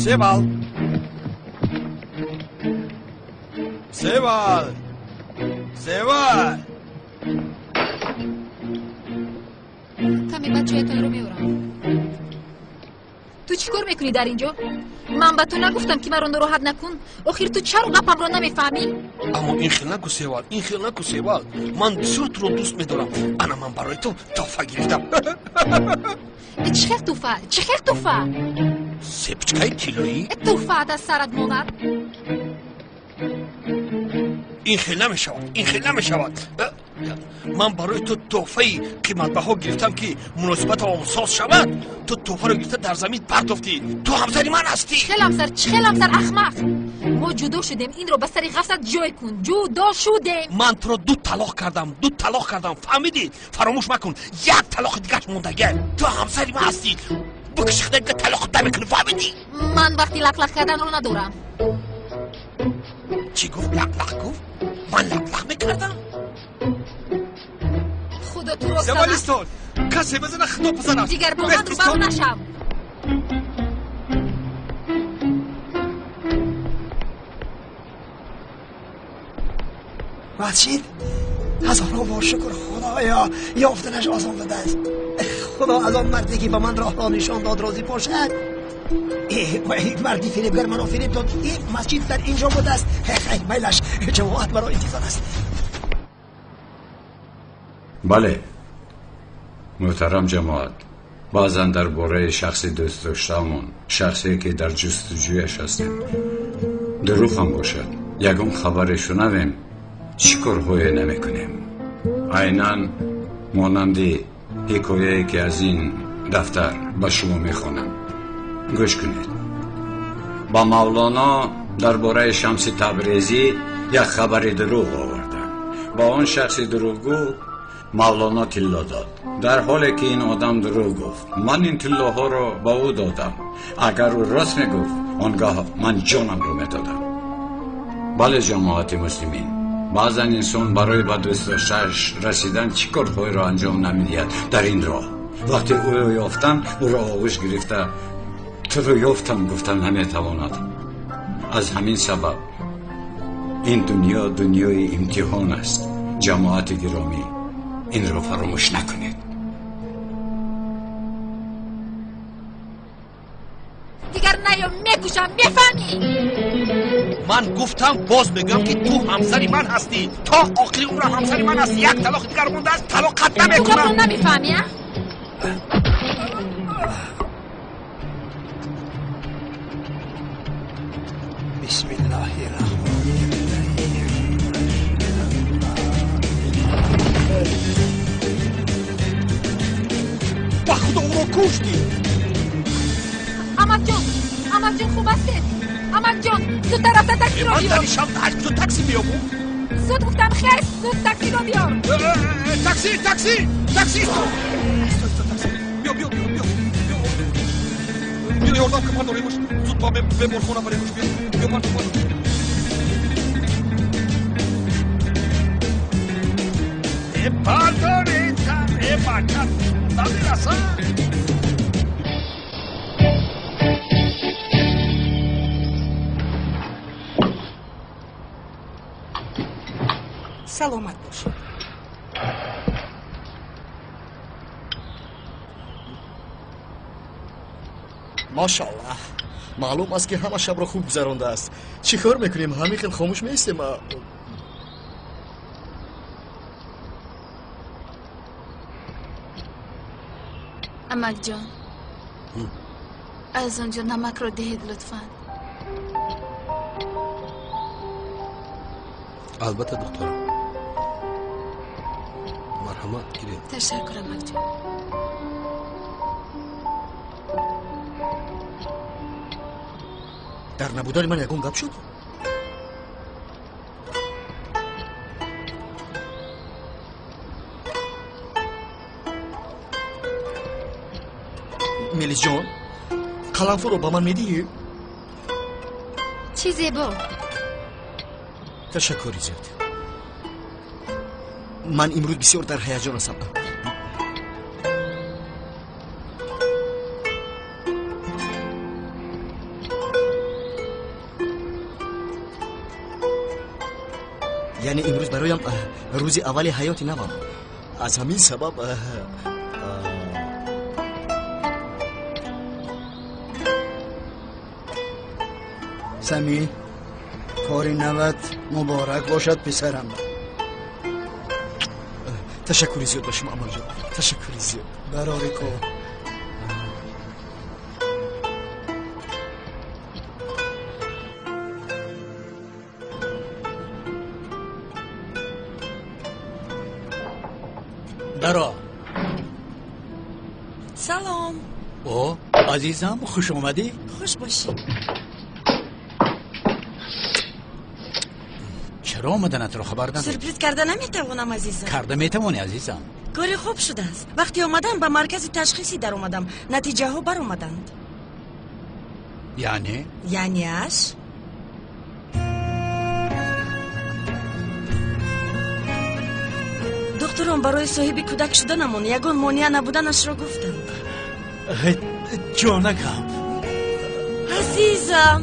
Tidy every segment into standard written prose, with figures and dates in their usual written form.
Севал, Севал, Севал. Каме баъд чоятонро меорам. Ту чӣ кор мекунӣ дар ин ҷо? Ман ба ту нагуфтам, ки маро нороҳат накун? Охир ту чаро гапамро намефаҳмӣ? Аммо ин хел нагӯ, Севал, ин хел нагӯ, Севал. Ман бисёр туро дӯст медорам. Ана ман барои ту тӯҳфа гирифтам. Чӣ хел тӯҳфа? Чӣ хел тӯҳфа? Сепчкаи тиллоӣ. Тӯҳфаат аз сарат монад. Ин хел намешавад, ин хел намешавад. Ман барои ту тӯҳфаи қиматбаҳо гирифтам, ки муносибатам соз шавад. Ту тӯҳфаро гирифта дар замин партофтӣ. Ту ҳамсари ман ҳастӣ. Чӣ хел ҳамсар? Чӣ хел ҳамсар, ахмақ? Мо ҷудо шудем. Инро ба сари ғафсат ҷой кун. Ҷудо шудем. Ман туро ду талоқ кардам, ду талоқ кардам, фаҳмидӣ? Фаромӯш макун, як талоқи дигараш мондага. Ту ҳамсари ман ҳастӣ. Бикаши худат, талоқ намекунӣ, фаҳмидӣ? Ман вақти лақлақ карданро надорам. Чӣ гуфт? Лақлақ гуфт? Ман лақлақ мекардам? Худо туро Севалистон, касе бизана, худо бизанад. Дигар бо ман рӯбарӯ нашав. Масҷид, ҳазорҳо бор шукр, Худоё, ёфтанаш осон будааст. Худо аз он марде, ки ба ман роҳро нишон дод, розӣ бошад. Марди фиребгар маро фиреб дод. Ин масҷид дар инҷо будааст. Хейр, майлаш, ҷамоат маро интизор аст. Бале, муҳтарам ҷамоат, баъзан дар бораи шахси дӯстдоштаамон, шахсе ки дар ҷустуҷӯяш ҳастем, дурӯғ ҳам бошад, ягон хабаре шунавем, чӣ корҳое намекунем. Айнан монанди ҳикояе, ки аз ин дафтар ба шумо мехонам, гӯш кунед. Ба Мавлоно дар бораи Шамси Табрезӣ як хабари дурӯғ оварданд. Ба он шахси дурӯғгӯ Мавлоно тилло дод, дар ҳоле ки ин одам дурӯғ гуфт. Ман ин тиллоҳоро ба ӯ додам. Агар ӯ рост мегуфт, он гоҳ ман ҷонамро медодам. Бале, ҷамоати муслимин, баъзан инсон барои ба дӯстдоштааш расидан чӣ корҳоеро анҷом намедиҳад. Дар ин роҳ вақте ӯро ёфтан, ӯро оғӯш гирифта, туро ёфтам гуфтан наметавонад. Аз ҳамин сабаб ин дунё дунёи имтиҳон аст. Ҷамоати гиромӣ, инро фаромӯш накунед. Дигар наё, мекушам, мефаҳмӣ? Ман гуфтам, боз мегӯям, ки ту ҳамсари ман ҳастӣ. То охири умрам ҳамсари ман ҳастӣ. Як талоқи дигар мондааст, талоқат Ту гапро намекунам. Намефаҳмӣ, а? Бисмиллаҳи раҳмони раҳим. Ба худо, ӯро куштӣ. Амакҷон, амакҷон, хуб ҳастед? Амакҷон, зудтар рафта таксиро Ман дар биёр. ин шаб аз куҷо такси меёбум? Зуд гуфтам, хез, зуд таксиро биёр. Такси, такси, такси, исто, исто, исто, такси, биё, биё, биё, биё, биё, биё, ёрдам кун, бардоремаш зуд, ба беморхона баремаш. Биё, биё, бардор, бардор. Э, бардорета, э, бача, намерасад. Саломат бошед. Машаллаҳ, маълум аст, ки ҳама шабро хуб гузарондааст. Чӣ кор мекунем, ҳамин хел хомӯш меистем? Амакҷон, аз он ҷо намакро диҳед, лутфан. Албатта, духтарам, марҳамат, гиред. Ташаккур, амакҷон. Дар набудани ман ягон гап шуд? Мелисҷон, қаламфуро ба ман медиҳӣ? Чӣ зебо! Ташаккури зиёд. Ман имрӯз бисёр дар ҳаяҷон ҳастам. Яъне имрӯз бароям рӯзи аввали ҳаёти навам. Аз ҳамин сабаб Сами, кори нават муборак бошад, писарам. Ташаккури зиёд ба шумо, амакҷон. Ташаккури зиёд. Барори кор. Даро. Салом. О, азизам, хуш омадӣ. Хуш бошӣ. Чаро омаданатро хабар надодӣ? Сюрприз карда наметавонам, азизам. Карда метавонӣ, азизам. Кори хуб шудааст. Вақте омадам, ба маркази ташхисӣ даромадам. Натиҷаҳо баромаданд. Яъне? Яънеаш? Духтурон барои соҳиби кӯдак шуданамон ягон монеа набуданашро гуфтанд. Ҷонакам. Азизам.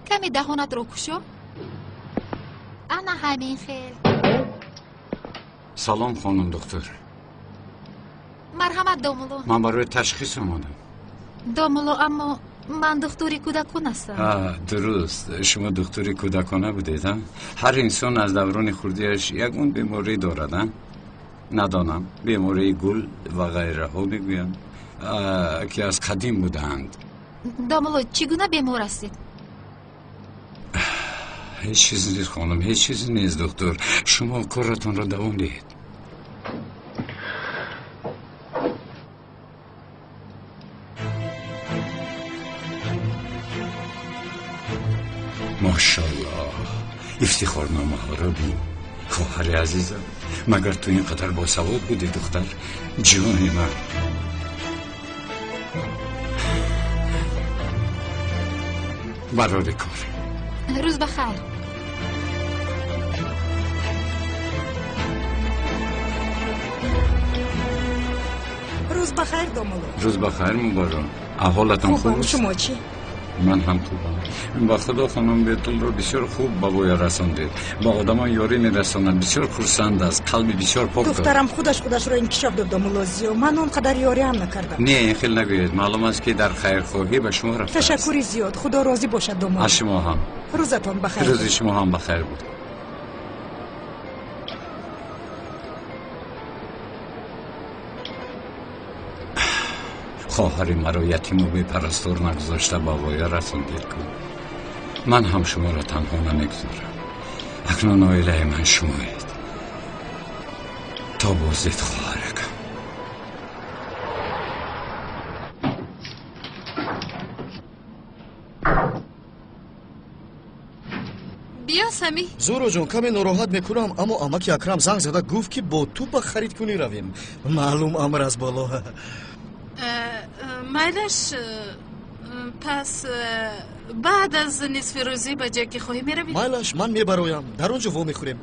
Каме даҳонатро кушо. Ана ҳамин хел. Салом, хонум доктор. Марҳамат, домулло. Ман барои ташхис омадам. Домулло, аммо ман духтури кӯдакон ҳастам. Дуруст, шумо духтури кӯдакона будед, а? Ҳар инсон аз даврони хурдиаш ягон беморӣ дорад, а? Надонам, бемории гул ва ғайраҳо мегӯянд, ки аз қадим будаанд. Домулло, чӣ гуна бемор ҳастед? Ҳеҷ чизе нест, хонум, ҳеҷ чизе нест, доктор. Шумо коратонро давом диҳед. Мошаллоҳ, ифтихорномаҳоро бин. Хоҳари азизам, магар ту ин қадар босавод будӣ, духтар? Ҷони ман. Барори кор. Рӯз ба хайр. Рӯз ба хайр, домулло. Рӯз ба хайр, муборак. Аҳволатон хуб аст? Шумо чӣ? Ман ҳам хубам. Ба худо, хонум Бетулро бисёр хуб ба воя расондед. Ба одамон ёрӣ мерасонад, бисёр хурсанд аст, қалби бисёр пок дорад. Духтарам худаш худашро инкишоф дод, домулло Зиё. Ман он қадар ёриам накардам. Не, ин хел нагӯед. Маълум аст, ки дар хайрхоҳӣ ба шумо рафтааст. Ташаккури зиёд. Худо розӣ бошад, домулло. Аз шумо ҳам. Рӯзатон ба хайр. Рӯзи шумо ҳам ба хайр буд. Хоҳари маро ятиму бепарастор нагузошта ба воя расондед ку. Ман ҳам шуморо танҳо намегузорам. Акнун оилаи ман шумоед. То боздид, хоҳаракам. Биё, Сами. Зуроҷон, каме нороҳат мекунам, аммо амаки Акрам занг зада гуфт, ки бо ту ба харидкунӣ равем. Маълум амр аз боло. Майлаш, пас баъд аз нисфи рӯзӣ ба ҷое ки хоҳӣ меравӣ? Майлаш, ман мебароям. Дар он ҷо вомехӯрем.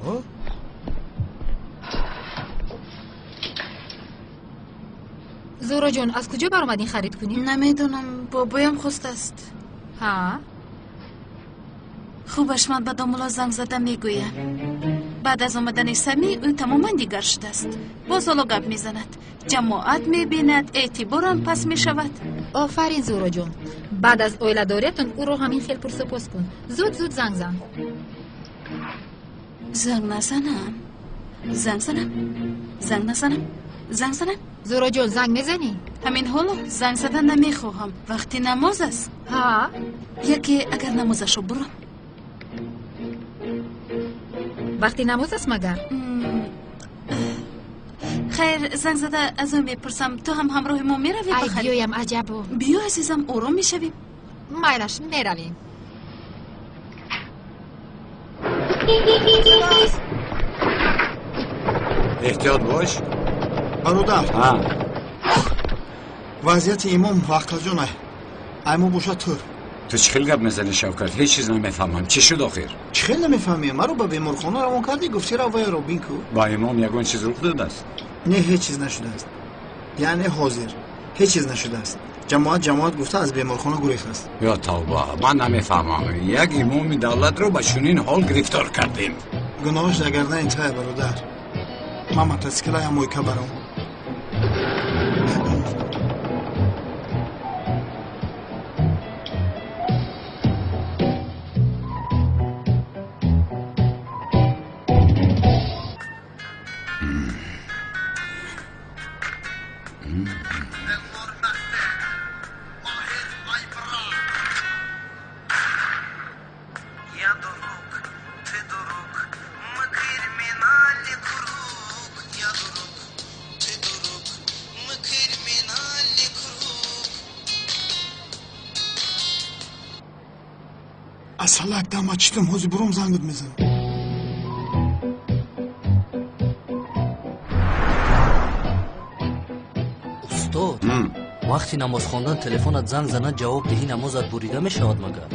Зуроҷон, аз куҷо баромадин харид кунӣ? Намедонам, бобоям хостааст. Ҳа? Хубаш, ман ба домулло занг зада мегӯям. Баъд аз омадани Сами ӯ тамоман дигар шудааст. Боз ҳоло гап мезанад, ҷамоат мебинад, эътиборам пас мешавад. Офарин, Зуроҷон. Баъд аз оиладориятон ӯро ҳамин хел пурсупос кун. Зуд зуд занг зан. Занг назанам. Занг занам. Занг назанам. Занг занам. Зуроҷон, занг мезанӣ? Ҳамин ҳоло занг зада намехоҳам. Вақти намоз аст. Ҳа? Яке агар намозашро бурам. Вақти намоз аст магар? Хайр, занг зада аз ӯ мепурсам. Ту ҳам ҳамроҳи мо меравӣ ба Ай, харид? биёям, аҷабо. Биё, азизам, ором мешавем. Майлаш, меравем. Эҳтиёт бош. Бародар. Ҳа. Вазъияти имом вақтаҷона. Ай мо бошад тур. Ту чӣ хел гап мезанӣ, Шавкат? Ҳеҷ чиз намефаҳмам. Чӣ шуд охир? Чӣ хел намефаҳмӣ? Маро ба беморхона равон кардӣ, гуфтӣ рав вайро бин ку. Ба имом ягон чиз рух додааст? Не, ҳеҷ чиз нашудааст. Яъне ҳозир ҳеҷ чиз нашудааст. Ҷамоат ҷамоат гуфта аз беморхона гурехтааст. Ё тавба, ман намефаҳмам. Як имоми давлатро ба чунин ҳол гирифтор кардем. Гуноҳаш дар гардани тая, бародар. Ман мотосиклаям мойка баром. Асалак, дама читам, ҳозир буром зангут мезанам. Устод, вақти намоз хондан телефонат занг занад, ҷавоб диҳӣ, намозат бурида мешавад магар?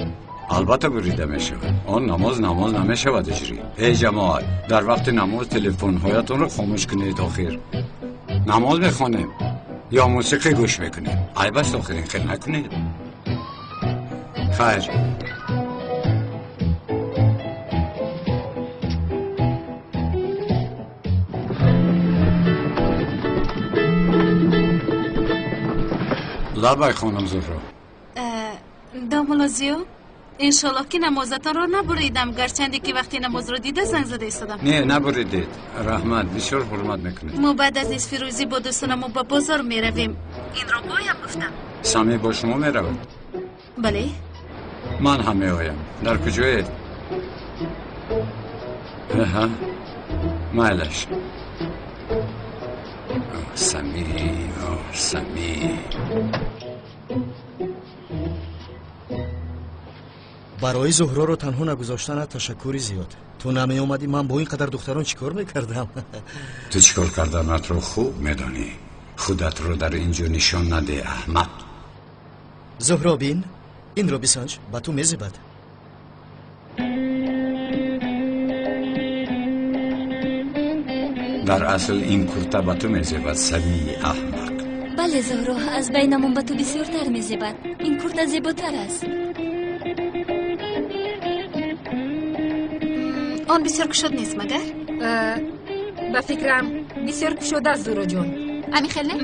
Албатта бурида мешавад. Он намоз намоз намешавад иҷрӣ. Эй ҷамоат, дар вақти намоз телефонҳоятонро хомӯш кунед охир. Намоз мехонем ё мусиқӣ гӯш мекунем. Айб аст охир, ин хел накунед. Хайр. Лабай, хонум Зуҳро. Домулло Зиё, иншоллоҳ ки намозатонро набуридам, гарчанде ки вақти намозро дида занг зада истодам. Не, набуридед. Раҳмат, бисёр ҳурмат мекунед. Мо баъд аз нисфирӯзӣ бо дӯстонамо ба бозор меравем. Инро боям гуфтам. Сами бо шумо меравад? Бале. Ман ҳам меоям. Дар куҷоед? Аҳа, майлаш. Сами, Сами. Барои Зуҳроро танҳо нагузоштанат ташаккури зиёд. Ту намеомадӣ, ман бо ин қадар духтарон чӣ кор мекардам? Ту чӣ кор карданатро хуб медонӣ. Худатро дар ин ҷо нишон надеҳ, аҳмақ. Зуҳро, бин, инро бисанҷ, ба ту мезебад. Дар асл ин курта ба ту мезебад, Самии аҳмақ. Бале, Зуҳро, аз байнамон ба ту бисёртар мезебад. Ин курта зеботар аст. Он бисёр кушод нест магар? Ба фикрам бисёр кушода аст, Зуҳроҷон. Ами хел не?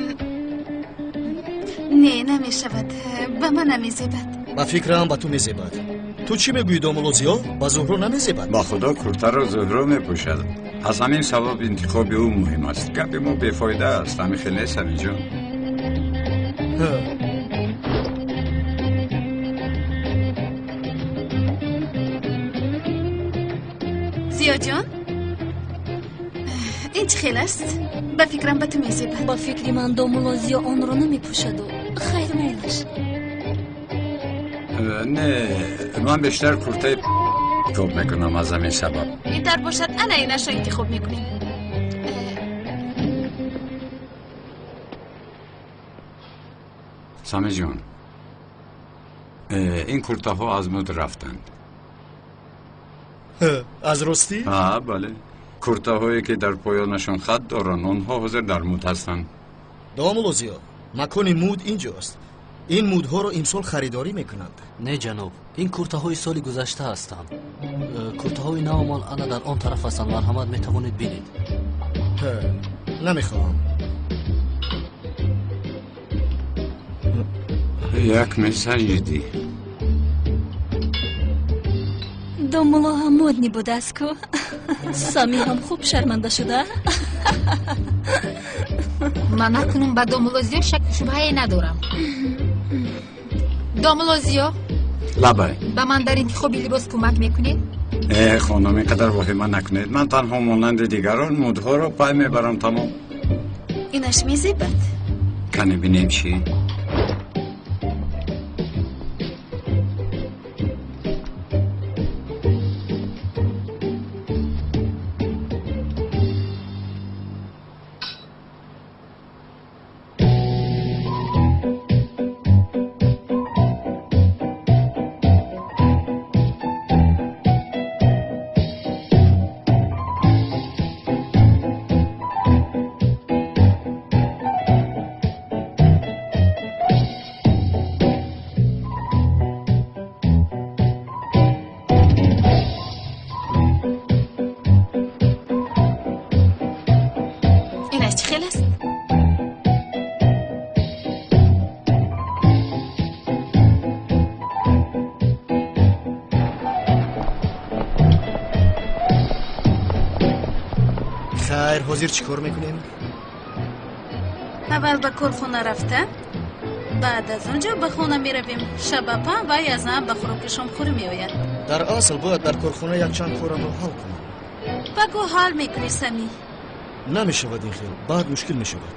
Не, намешавад. Ба ман намезебад. Ба фикрам ба ту мезебад. Ту чӣ мегӯӣ, домулло Зиё? Ба Зуҳро намезебад? Ба худо куртаро Зуҳро мепӯшад. Аз ҳамин сабаб интихоби ӯ муҳим аст. Гапи мо бефоида аст. Ҳамин хел нест, Самиҷон? Зиёҷон, ин чӣ хел аст? Ба фикрам ба ту мезебад. Ба фикри ман домулло Зиё онро намепӯшаду. Хайр, майлаш. Не, ман бештар куртаи интихоб мекунам аз ҳамин сабаб. Ин тар бошад, ана инашро интихоб мекунем. Самиҷон, ин куртаҳо аз муд рафтанд. Аз ростӣ? Ҳа, бале. Куртаҳое ки дар поёнашон хат доранд, онҳо ҳозир дар муд ҳастанд. Домулло Зиё, макони муд инҷост. Ин мудҳоро имсол харидорӣ мекунанд. Не, ҷаноб, ин куртаҳои соли гузашта ҳастанд. Куртаҳои навмон ана дар он тараф ҳастанд. Марҳамат, метавонед бинед. Намехоҳам. Як месанҷидӣ. Домулло ҳам модни будааст ку. Сами ҳам хуб шарманда шуда. Ман акнун ба домулло Зиё шакку шубҳае надорам. Домулло Зиё, лабай, ба ман дар интихоби либос кӯмак мекунед? Э, хонум, ин қадар воҳима накунед. Ман танҳо монанди дигарон мудҳоро пай мебарам, тамом. Инаш мезебад. Кане бинем чӣ? Инаш чӣ хел аст? Хайр, ҳозир чӣ кор мекунем? Аввал ба корхона рафта, баъд аз он ҷо ба хона меравем. Шабапа ва язна ба хӯроки шомхӯрӣ меояд. Дар асл бояд дар корхона якчанд корамро ҳал кунам. Паго ҳал мекунӣ, Самӣ. Намешавад ин хел, баъд мушкил мешавад.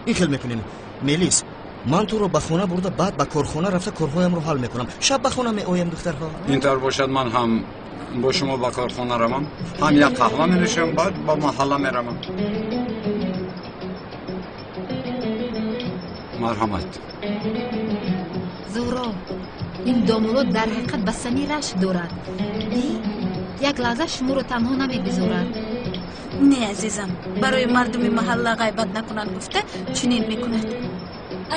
Ин хел мекунем, Мелис, ман туро ба хона бурда, баъд ба корхона рафта корҳоямро ҳал мекунам. Шаб ба хона меоям, духтарҳо. Ин тавр бошад, ман ҳам бо шумо ба корхона равам, ҳам як қаҳва менӯшам, баъд ба маҳалла меравам. Марҳамат. Зуҳро, ин домулло дар ҳақиқат ба Самӣ рашк дорад. Як лаҳза шуморо танҳо намегузорад. Не, азизам, барои мардуми маҳалла ғайбат накунанд гуфта чунин мекунад.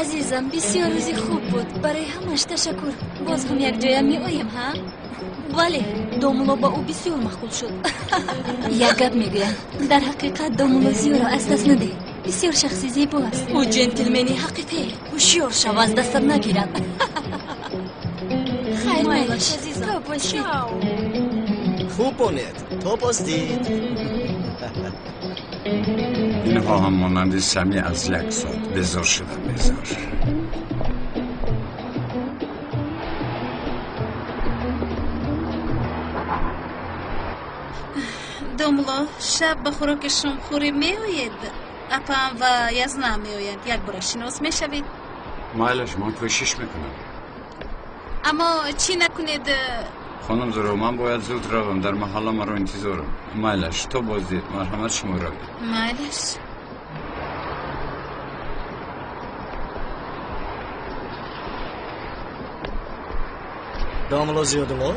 Азизам, бисёр рӯзи хуб буд. Барои ҳамаш ташаккур. Боз ҳам якҷоя меоем, ҳа? Бале, домулло ба ӯ бисёр маъқул шуд. Як гап мегӯям, дар ҳақиқат домулло Зиёро аз даст надеҳ. Бисёр шахси зебо аст. Ӯ ҷентлмени ҳақиқӣ. Ҳушёр шав, аз дастат нагирад. Хайр, майлаш, то боздид. Хуб бонед, то боздид. Инҳо ҳам монанди Самӣ аз як зот безор шуданд, безор. Домулло, шаб ба хӯроки шомхӯрӣ меоед? Апаам ва язна меоянд, якбора шинос мешавед. Майлаш, ман кӯшиш мекунам. Аммо чӣ накунед? Хонум Зуҳро, ман бояд зуд равам, дар маҳалла маро интизорам. Майлаш, то боздид, марҳамат, шумо равед. Майлаш. Домулло Зиёдулло?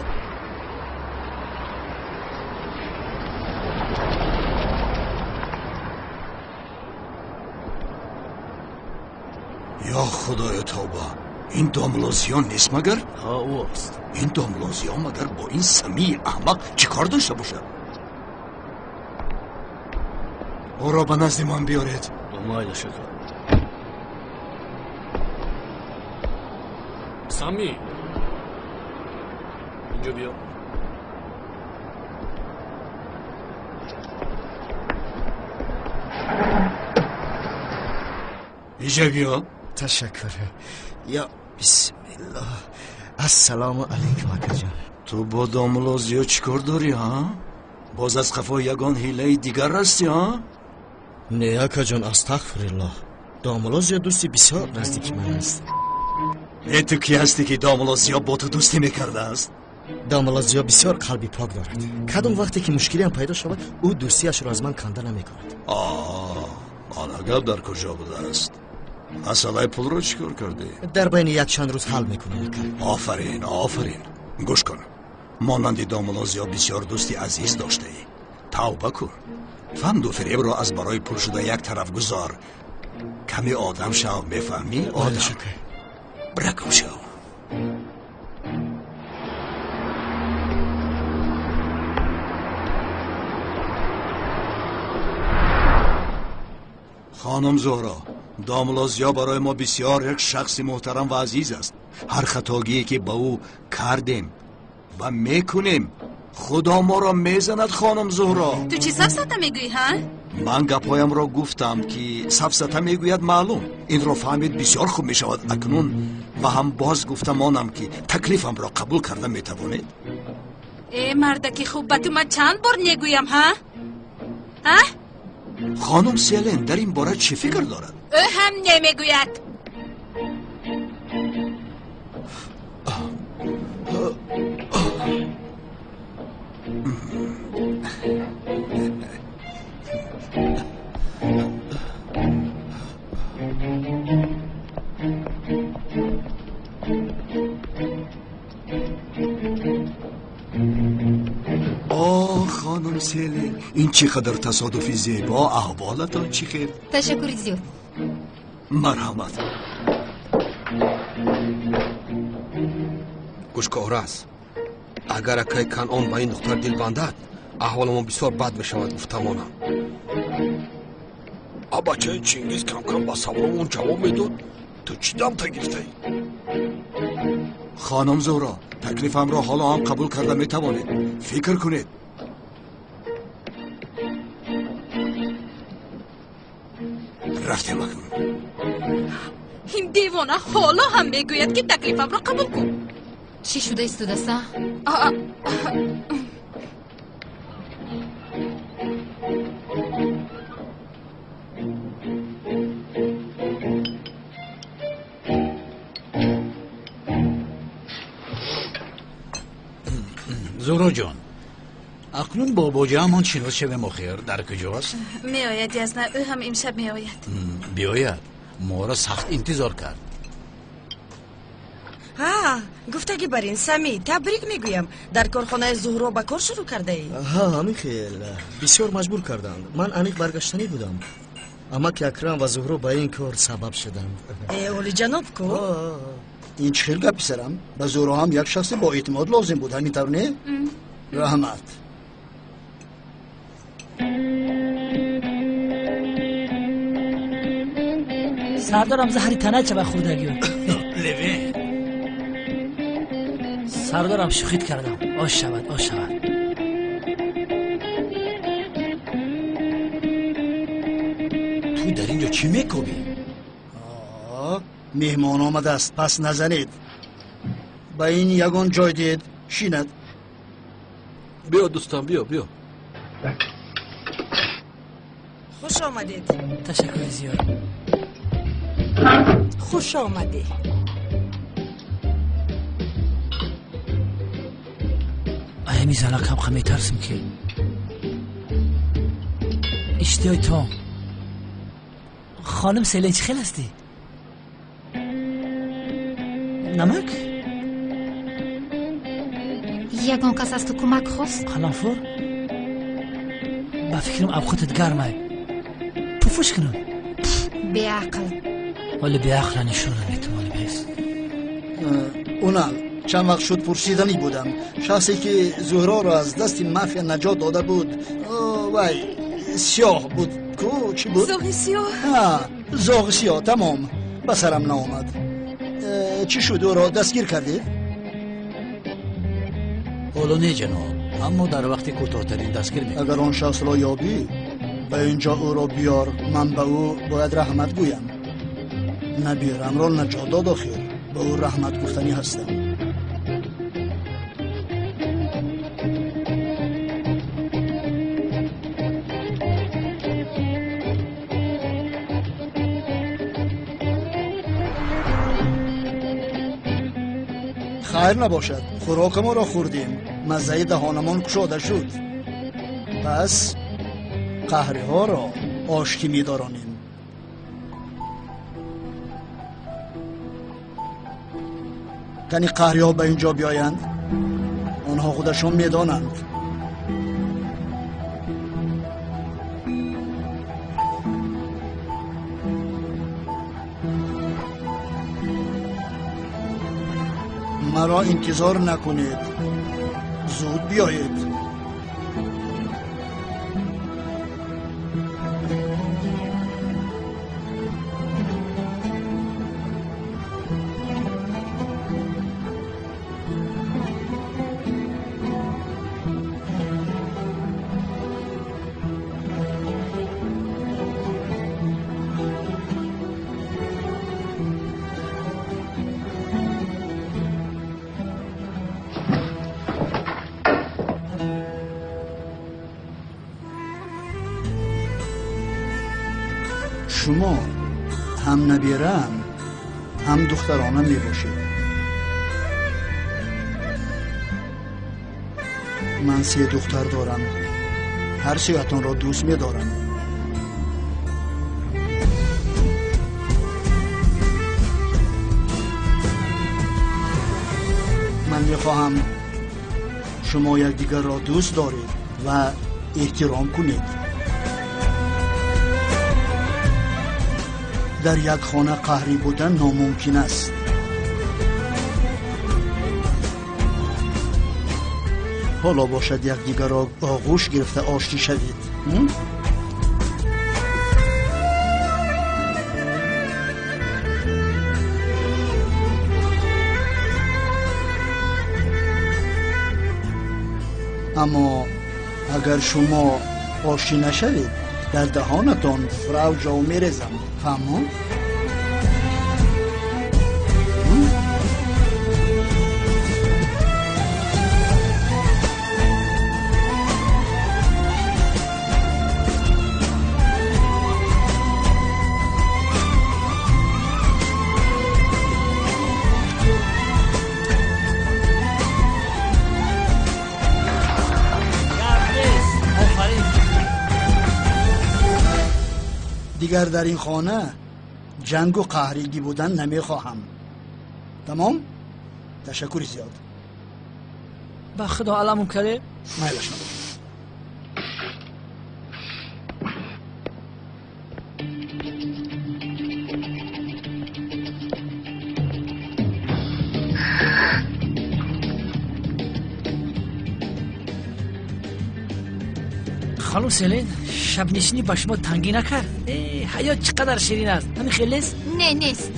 Ё худоё, тавба! Ин домулло Зиё нест магар? Ҳа, ӯ аст. Ин домулло Зиё магар бо ин Самии аҳмақ чӣ кор дошта бошад? Ӯро ба назди ман биёред. Майлаш, ака. Самӣ, инҷо биё. Инҷо биё. Ташаккур. Ё бисмиллоҳ. Ассалому алайкум, акаҷон. Ту бо домулло Зиё чӣ кор дорӣ, ҳа? Боз аз қафои ягон ҳилаи дигар ҳастӣ, ҳа? Не, акаҷон, астағфируллоҳ. Домулло Зиё дӯсти бисёр наздики ман аст. Э, ту кӣ ҳастӣ, ки домулло Зиё бо ту дӯстӣ мекардааст? Домулло Зиё бисёр қалби пок дорад. Кадом вақте ки мушкилиам пайдо шавад, ӯ дӯстиашро аз ман канда намекунад. Ана гап дар куҷо будааст? Масъалаи пулро чӣ кор кардӣ? Дар байни якчанд рӯз ҳал мекунем, ака. Офарин, офарин. Гӯш кун, монанди домулло Зиё бисёр дӯсти азиз доштаӣ. Тавба кун, фанду фиребро аз барои пул шуда як тараф гузор. Каме одам шав, мефаҳмӣ? Одам бракум шав. Хонум Зуҳро, домулло Зиё барои мо бисёр як шахси муҳтарам ва азиз аст. Ҳар хатогие ки ба ӯ кардем ва мекунем, худо моро мезанад. Хонум Зуҳро, ту чӣ сафсата мегӯӣ, ҳа? Ман гапҳоямро гуфтам, ки сафсата мегӯяд маълум. Инро фаҳмид бисёр хуб мешавад. Акнун ва ҳам боз гуфтамонам, ки таклифамро қабул карда метавонед. Э, мардаки хуб, ба ту ман чанд бор негӯям, ҳа? Ҳа? Хонум Селен дар ин бора чӣ фикр дорад? Ӯ ҳам немегӯяд. Оҳ, хонум Селен, ин чӣ қадар тасодуфи зебо! Аҳволатон чӣ хел? Ташаккури зиёд. Марҳамат. Гӯшкор аст, агар акай Канъон ба ин духтар дил бандад, аҳволамон бисёр бад мешавад, гуфтамонам. Бачаи Чингиз кам-кам ба саволомон ҷавоб медод. Ту чӣ дамта гирифтаӣ? Хонум Зуҳро, таклифамро ҳоло ҳам қабул карда метавонед. Фикр кунед. Рафтем акнун. Ин девона ҳоло ҳам мегӯяд, ки таклифамро қабул кун. Чӣ шуда истодаста? Зуҳроҷон, акнун бо боҷаамон шинос шавем. Охир дар куҷост? Меояд, Язна, ӯ ҳам имшаб меояд. Биёяд, моро сахт интизор кард. Ҳа, гуфтагӣ бар ин, Самӣ, табрик мегӯям. Дар корхонаи Зуҳро ба кор шурӯъ кардаӣ? Ҳа, ҳамин хел. Бисёр маҷбур карданд. Ман аниқ баргаштанӣ будам. Амаки Акрам ва Зуҳро ба ин кор сабаб шуданд. Э, олиҷаноб ку? Ин чӣ хел гап, писарам? Ба Зуҳро ҳам як шахси боэътимод лозим буд, ҳамин тавр не? Раҳмат. Сардорам, заҳри тана чава хӯрдагиё. Леве. Сардорам, шӯхит кардам. Ош шавад, ош шавад. Ту дар ин ҷо чӣ мекобӣ? Меҳмон омадааст, пас назанед. Ба ин ягон ҷой диҳед, шинад. Биё, дӯстам, биё, биё. Хуш омадед. Ташаккури зиёд. Хуш омадӣ. Аями занакам ха метарсим, ки иштиҳои том. Хонум Селен, чӣ хел ҳастӣ? Намак? Ягон кас аз ту кӯмак хост? Қаламфур, ба фикрам авқотат гармай, пуфуш кунам. Беақл. Вале беақла нишона метавони бес. Унал, чанд вақт шуд, пурсиданӣ будам. Шахсе ки Зуҳроро аз дасти мафия наҷот дода буд, вай сиёҳ буд ку, чӣ буд? Зоғи сиёҳ. Зоғи сиёҳ, тамом, ба сарам наомад. Чӣ шуд, ӯро дастгир кардед? Ҳоло не, ҷаноб, аммо дар вақти кӯтоҳтарин дастгир мекунем. Агар он шахсро ёбӣ, ба ин ҷо ӯро биёр. Ман ба ӯ бояд раҳмат гӯям. Набирамро наҷот дод, охир ба ӯ раҳмат гуфтанӣ ҳастам. Хайр набошад, хӯрокамонро хӯрдем, маззаи даҳонамон кушода шуд. Пас қаҳриҳоро оштӣ медоронем. Кани қаҳриҳо ба ин ҷо биёянд, онҳо худашон медонанд. Маро интизор накунед, зуд биёед. Шумо ҳам набираам, ҳам духтарона мебошед. Ман се духтар дорам, ҳар сеятонро дӯст медорам. Ман мехоҳам шумо якдигарро дӯст доред ва эҳтиром кунед. Дар як хона қаҳрӣ будан номумкин аст. Ҳоло бошад, якдигарро оғӯш гирифта оштӣ шавед. Аммо агар шумо оштӣ нашавед, дар даҳонатон фрау ҷов мерезам. Фаҳмо? Дигар дар ин хона ҷангу қаҳригӣ будан намехоҳам. Тамом? Ташаккури зиёд. Ба худо аламум карде? Майлаш набошад. Ханум Селин, шабнишинӣ ба шумо тангӣ накард? Ҳаёт чӣ қадар ширин аст. Ҳамин хел нест? Не, нест.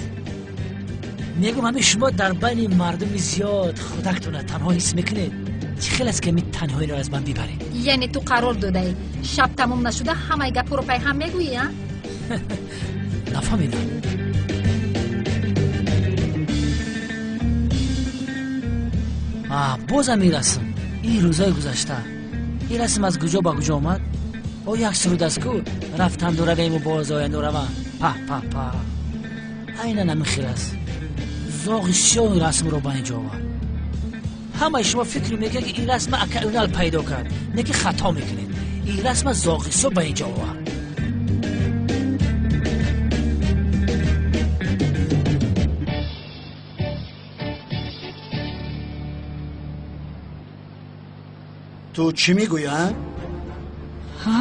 Мегӯм, ҳамин шумо дар байни мардуми зиёд худактона танҳо ҳис мекунед. Чӣ хел аст ки ҳамин танҳоиро аз ман бибаред? Яъне ту қарор додаӣ шаб тамом нашуда ҳамаи гапҳоро пайҳам мегӯӣ, а? Нафаҳмидам. Бозам ин расм, ин рӯзои гузашта. Ин расм аз куҷо ба куҷо омад? О, як суруд аст ку, рафтанду равему боз оянду равам. Па па па. Айнан ҳамин хел аст. Зоғи сиёҳ ин расмро ба инҷо овард. Ҳамаи шумо фикр мекунед, ки ин расма ака Унал пайдо кард. Не ки хато мекунед. Ин расма зоғи сиёҳ ба инҷо овард. Ту чӣ мегӯӣ, а? Ҳа?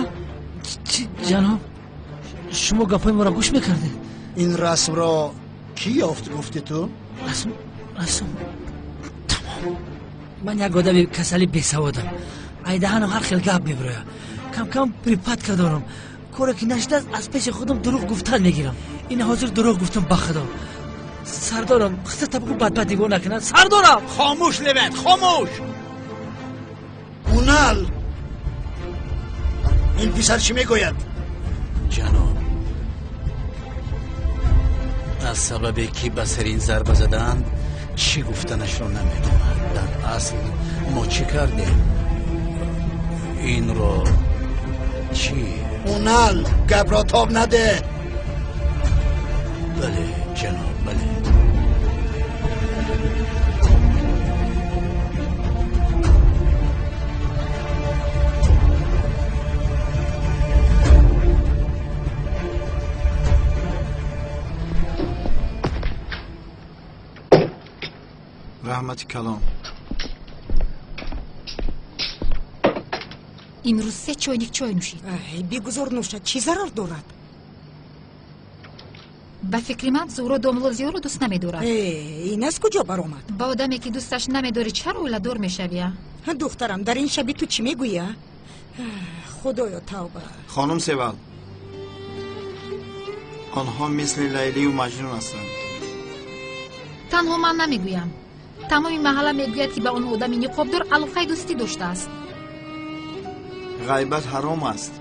Чӣ, ҷаноб? Шумо гапҳои моро гӯш мекардед? Ин расмро кӣ ёфт, гуфти ту? Расм, расм. Тамом. Ман як одами касали бесаводам. Айдаҳанам ҳар хел гап мебирояд. Кам-кам припадка дорам. Коре ки нашудааст, аз пеши худам дурӯғ гуфтан мегирам. Ин ҳозир дурӯғ гуфтам, ба худо. Сардорам, хиста бигӯ бадбад нигоҳ накунад. Сардорам! Хомӯш, Левент, хомӯш! Унал! Ин писар чӣ мегӯяд? Ҷаноб, аз сабабе ки ба сари ин зарба задаанд, чӣ гуфтанашро намедонад. Дар асл мо чӣ кардем? Инро чӣ? Унал, гапро тоб наде! Бале, ҷаноб, бале. Раҳмати калон. Имрӯз се чойник чой нӯшид. Бигузор нӯшад, чӣ зарар дорад? Ба фикри ман Зуҳро домло Зиёро дӯст намедорад. Ин аз куҷо баромад? Ба одаме ки дӯсташ намедорӣ чаро оиладор мешавӣ, а? Духтарам, дар ин шаби ту чӣ мегӯӣ, а? Худоё, тавба. Хонум Севал, онҳо мисли Лайлию Маҷнун ҳастанд. Танҳо ман намегӯям. Тамоми маҳалла мегӯяд, ки ба он одами ниқобдор алоқаи дӯстӣ доштааст. Ғайбат ҳаром аст.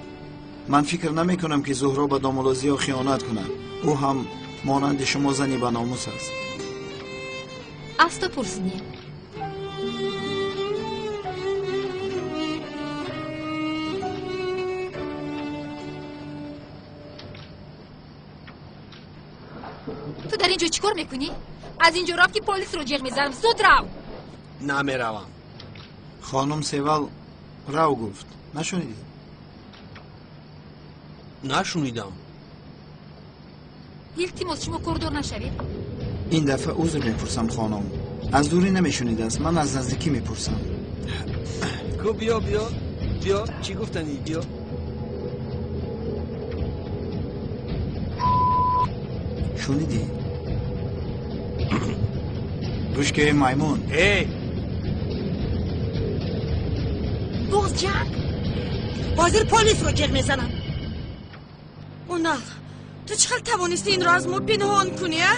Ман фикр намекунам, ки Зуҳро ба домулло Зиё хиёнат кунад. Ӯ ҳам монанди шумо зани баномус аст. Аз ту пурсидем. Ту дар ин ҷо чӣ кор мекунӣ? Аз ин ҷо рав, ки полисро ҷеғ мезанам. Зуд рав! Намеравам. Хонум Севал рав гуфт. Нашунидӣ? Нашунидам. Илтимос, шумо кордор нашавед. Ин дафъа узр мепурсам, хонум. Аз дурӣ намешунидааст, ман аз наздикӣ мепурсам. Ку, биё, биё, биё, чӣ гуфтанӣ, биё. Шунидӣ? Гӯш ки, маймун. Эй! Боз ҷанг? Ҳозир полисро ҷеғ мезанам. Унал, ту чӣ хел тавонистӣ инро аз мо пинҳон кунӣ, а?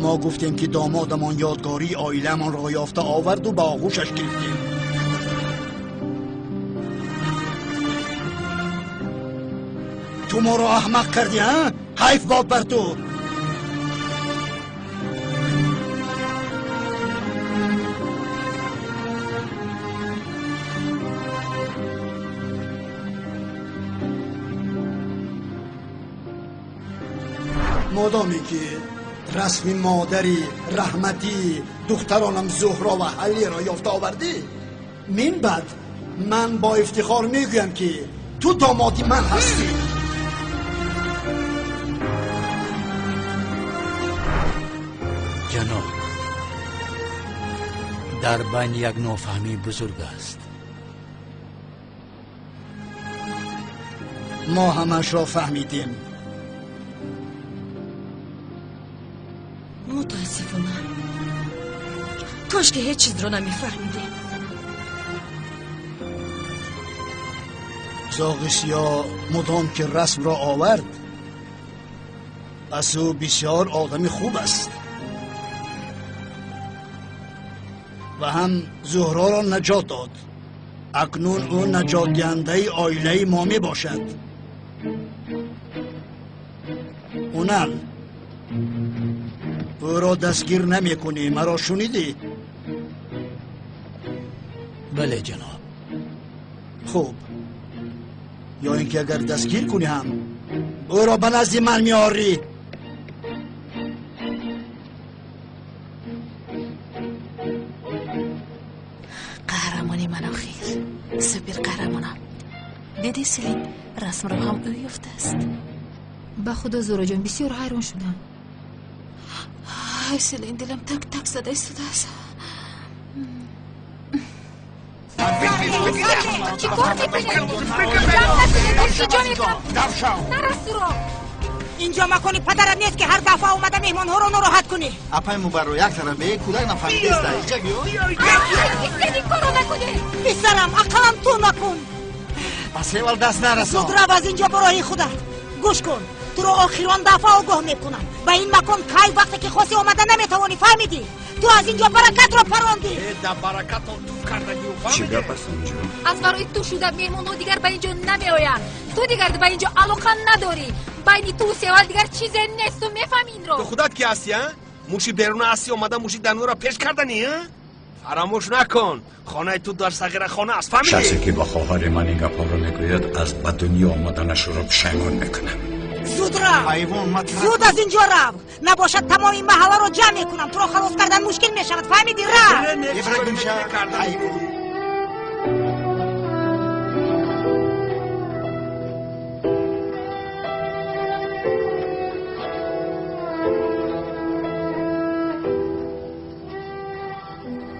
Мо гуфтем ки домодамон ёдгории оиламонро ёфта оварду ба оғӯшаш гирифтем. Ту моро аҳмақ кардӣ, ҳа? Ҳайф бод бар ту. Модоме ки расми модари раҳматӣ духтаронам Зуҳро ва Ҳаллиро ёфта овардӣ, мин баъд ман бо ифтихор мегӯям ки ту домоди ман ҳастӣ. Ҷаноб, дар байн як нофаҳмии бузург аст. Мо ҳамаашро фаҳмидем. Мутаассифона, кош ки ҳеҷ чизро намефаҳмидем. Зоғи сиёҳ мудом ки расмро овард, пас ӯ бисёр одами хуб аст ва ҳам Зуҳроро наҷот дод. Акнун ӯ наҷотдиҳандаи оилаи мо мебошад. Унал, ӯро дастгир намекунӣ, маро шунидӣ? Бале, ҷаноб. Хуб, ё ин ки агар дастгир кунӣ ҳам ӯро ба назди ман меорӣ. Қаҳрамони ман охир, супер қаҳрамонам. Диди Селин, расмро ҳам ӯ ёфтааст. Ба худо, Зуҳроҷон, бисёр ҳайрон шудам. Ай, Селин, дилам так так зада истодааст. Чӣ кор мекунед? Ҷамъ накунед, илтиҷо мекунам. Нарасуро. Инҷо макони падарат нест ки ҳар дафъа омада меҳмонҳоро нороҳат кунӣ. Апай мубарро як тараф бе кӯдак нафаҳмидеста. Иҷа биё. Ин корро накунед. Писарам, ақаллан ту накун. Ба Севал даст нарасон. Зуд рав аз инҷо ба роҳи худат. Гӯш кун, туро охирон дафъа огоҳ мекунам. Ба ин макон кай вақте ки хосӣ омада наметавонӣ, фаҳмидӣ? Ту аз инҷо баракатро парондӣ. Да баракатон туф кардагиу, Чӣ фаҳмидӣ? гап аст онҷо? Аз барои ту шуда меҳмонҳо дигар ба инҷо намеоянд. Ту дигар ба инҷо алоқа надорӣ. Байни ту Севал дигар чизе нест, ту мефаҳмӣ инро? Ту худат ки ҳастӣ, а? Муши беруна ҳастӣ, омада муши дарунро пеш карданӣ, а? Фаромӯш накун, хонаи ту дар сағира хона аст, фаҳмидӣ? Шахсе ки ба хоҳари ман ин гапҳоро мегӯяд, аз ба дунё омаданашро пушаймон мекунам. Зуд рав. Ҳайвон, матра. Зуд аз инҷо рав. Набошад тамоми маҳалларо ҷамъ мекунам. Туро халос кардан мушкил мешавад, фаҳмидӣ? Рав. Ибрагимша, ҳайвон.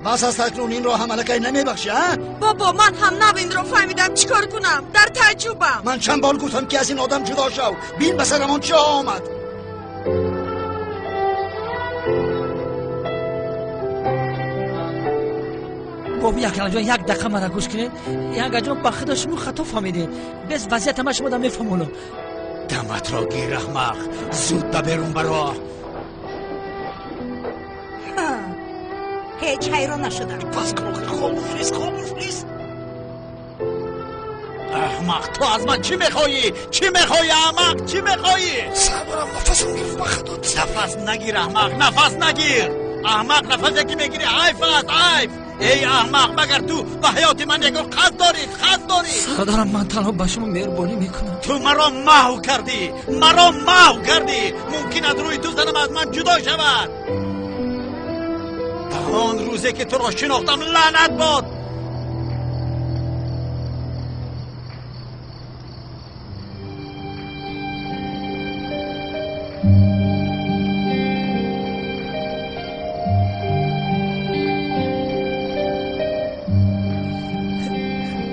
Бас аст, акнун инро ҳам аллакай намебахшӣ, а? Бобо, ман ҳам нав инро фаҳмидам. Чӣ кор кунам? Дар тааҷҷубам. Ман чанд бор гуфтам ки аз ин одам ҷудо шав. Бин ба сарамон чӣ омад. Бобо Якрамҷон, як дақиқа мара гӯш кунед. Янгаҷон, ба худо шумо хато фаҳмидед. Бес вазъията ман шумо да мефаҳмонам. Даматро гир, аҳмақ, зуд ба берун баро. Ҳеҷ ҳайрон нашудам. Пас кун, охир хомӯш нест, хомӯш нест. Аҳмақ, ту аз ман чӣ мехоҳӣ? Чӣ мехоҳӣ, аҳмақ? Чӣ мехоҳӣ? Сабрам, нафасам гирифт, ба худо. Нафас нагир, аҳмақ, нафас нагир. Аҳмақ, нафасе ки мегирӣ ҳайф аст, ҳайф. Эй аҳмақ, магар ту ба ҳаёти ман ягон қасд дорӣ? Қасд дорӣ? Сардарам, ман танҳо ба шумо меҳрубонӣ мекунам. Ту маро маҳв кардӣ, маро маҳв кардӣ. Мумкин аз рӯи ту занам аз ман ҷудо шавад. Ба он рӯзе ки туро шинохтам лаънат бод.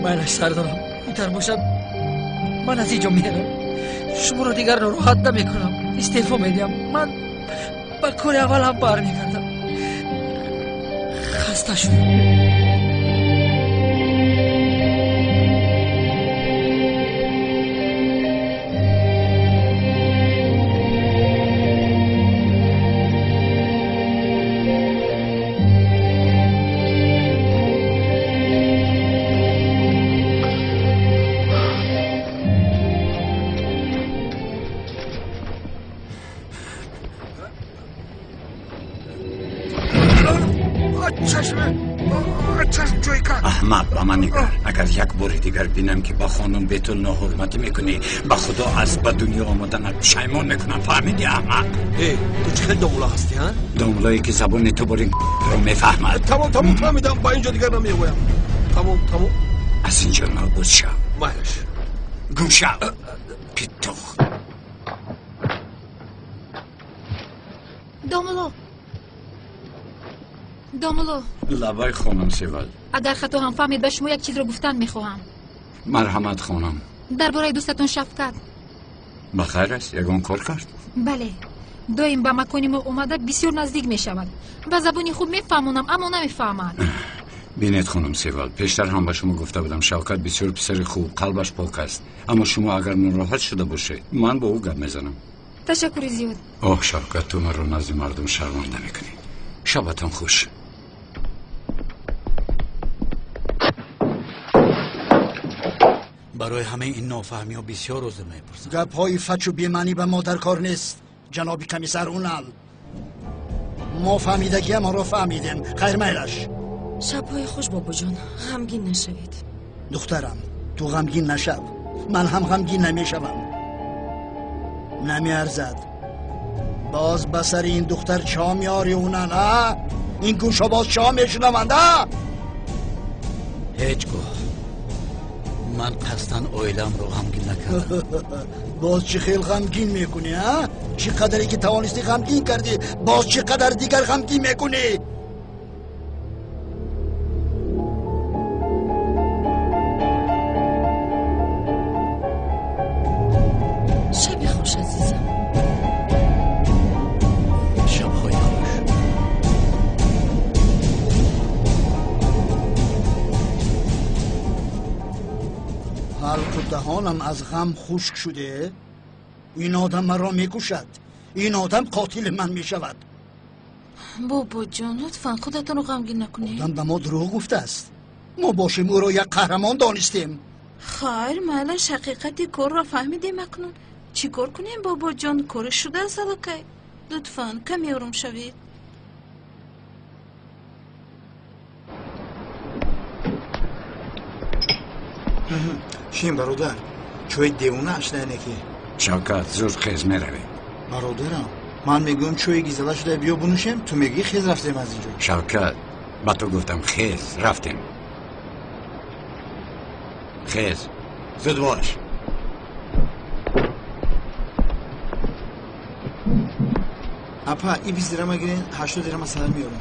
Майлаш сардорам, интар бошад ман аз инҷо мерам. Шуморо дигар нороҳат намекунам, истеъфо медиҳам. Ман ба кори аввалам бармегардам. Хаста шудам. кард. Аҳмақ, ба ман нигар. Агар як бори дигар бинам, ки ба хонум Бетул ноҳурматӣ мекунӣ, ба худо аз ба дунё омаданат пушаймон мекунам. Фаҳмидӣ, аҳмақ? Э, ту чӣ хел домула ҳастӣ, ҳа? Домулое ки забони ту бори ро мефаҳмад. Тамом, тамом, фаҳмидам, ба инҷо дигар намеоям. Тамом, тамом. Аз инҷо нобуд шав. Майлаш. Гум шав, питух. Домуло, домуло. Лабай, хонум Севал. Агар хато ҳам фаҳмед, ба шумо як чизро гуфтан мехоҳам. Марҳамат, хонум. Дар бораи дӯстатон Шафкат. Ба хайр аст? Ягон кор кард? Бале, доим ба макони мо омада бисёр наздик мешавад. Ба забони хуб мефаҳмонам, аммо намефаҳмад. Бинед, хонум Севал, пештар ҳам ба шумо гуфта будам, Шавкат бисёр писари хуб, қалбаш пок аст. Аммо шумо агар нороҳат шуда бошед, ман бо ӯ гап мезанам. Ташаккури зиёд. Оҳ, Шавкат, ту маро назди мардум шарманда мекунӣ. Шабатон хуш. Барои ҳамаи ин нофаҳмиҳо бисёр узр мепурсам. Гапҳои фачу бемаънӣ ба мо дар кор нест, ҷаноби комиссар Унал. Мо фаҳмидагиамонро фаҳмидем. Хайр, майлаш. Шабҳои хуш, бобоҷон, ғамгин нашавед. Духтарам, ту ғамгин нашав, ман ҳам ғамгин намешавам. Намеарзад. Боз ба сари ин духтар чо меорӣ, Унал, а? Ин гӯшо боз чо мешунаванд, а? Ҳеҷ гоҳ ман қасдан оиламро ғамгин накардам. Боз чӣ хел ғамгин мекунӣ, а? Чӣ қадаре ки тавонистӣ ғамгин кардӣ, боз чӣ қадар дигар ғамгин мекунӣ? Шаби хуш, азизам. Шабҳои хуш. Ҳалқу даҳонам аз ғам хушк шуде. Ин одам маро мекушад. Ин одам қотили ман мешавад. Бобоҷон, лутфан худатонро ғамгин накунед. Одам ба мо дурӯғ гуфтааст. Мо бошем ӯро як қаҳрамон донистем. Хайр, майлаш, ҳақиқати корро фаҳмидем акнун. Чӣ кор кунем, бобоҷон? Коре шудааст аллакай. Лутфан каме ором шавед. Шин, бародар, чои девона ашдане ки. Шавкат, зуд хез, меравем. Бародарам, ман мегӯям чои гизала шуда, биё бинӯшем, ту мегӯӣ хез, рафтем аз инҷо. Шавкат, ба ту гуфтам, хез, рафтем. Хез, зуд бош. Апа, и 20 дирама гирен, 80 дирама сар меорам.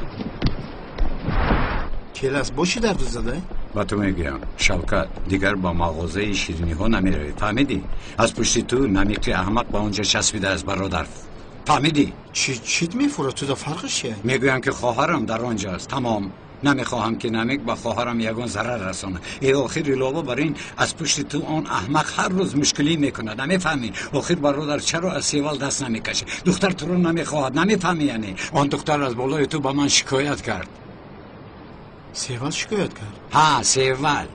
Келас, бо чӣ дарду задай? Ба ту мегӯям, Шавкат, дигар ба мағозаи шириниҳо намеравӣ, фаҳмидӣ? Аз пушти ту намиқи аҳмақ ба он ҷо часпидааст, бародар, фаҳмидӣ? Чит мефурад? Ту да фарқиш чия? Мегӯям, ки хоҳарам дар он ҷо аст, тамом. Намехоҳам, ки намик ба хоҳарам ягон зарар расонад. Э, охир, илова бар ин, аз пушти ту он аҳмақ ҳар рӯз мушкилӣ мекунад, намефаҳмӣ? Охир, бародар, чаро аз Севал даст намекашӣ? Духтар туро намехоҳад, намефаҳмӣ? Яъне он духтар аз болои ту ба ман шикоят кард. Севал шикоят кард? Ҳа, Севал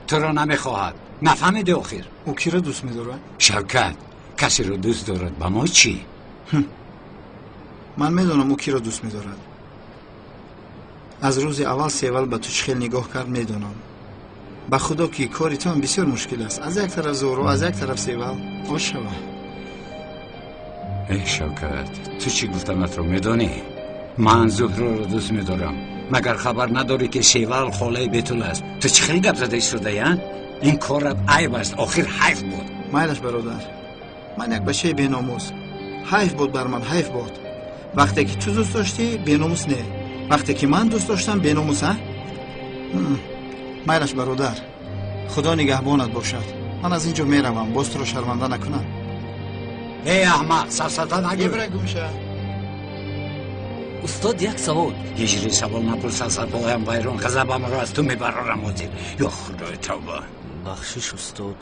туро намехоҳад, нафаҳмидӣ охир? Ӯ киро дӯст медорад? Шавкат, касеро дӯст дорад, ба мо чӣ? Ман медонам, ӯ киро дӯст медорад. Аз рӯзи аввал Севал ба ту чӣ хел нигоҳ кард, медонам. Ба худо, ки кори туам бисёр мушкил аст. Аз як тараф Зуҳро, аз як тараф Севал. Ош шава. Эй, Шавкат, ту чӣ гуфтанатро медонӣ? Ман Зуҳроро дӯст медорам. Магар хабар надорӣ, ки Севал холаи Бетул аст? Ту чӣ хел гап зада истодаӣ, а? Ин корат айб аст, охир ҳайф буд. Майлаш, бародар, ман як бачаи беномус. Ҳайф буд бар ман, ҳайф буд. Вақте ки ту дӯст доштӣ, беномус не, вақте ки ман дӯст доштам, беномус, а? Майлаш, бародар, худо нигаҳбонат бошад. Ман аз ин ҷо меравам, боз туро шарманда накунам. Эй, аҳмақ, сафсата нагӯ. Ибра, гумша. Устод, як савол. Ҳиҷри савол напурс, асабҳоям вайрон, ғазабамро аз ту мебарорам ҳозир. Ё худои, тавба! Бахшиш, устод.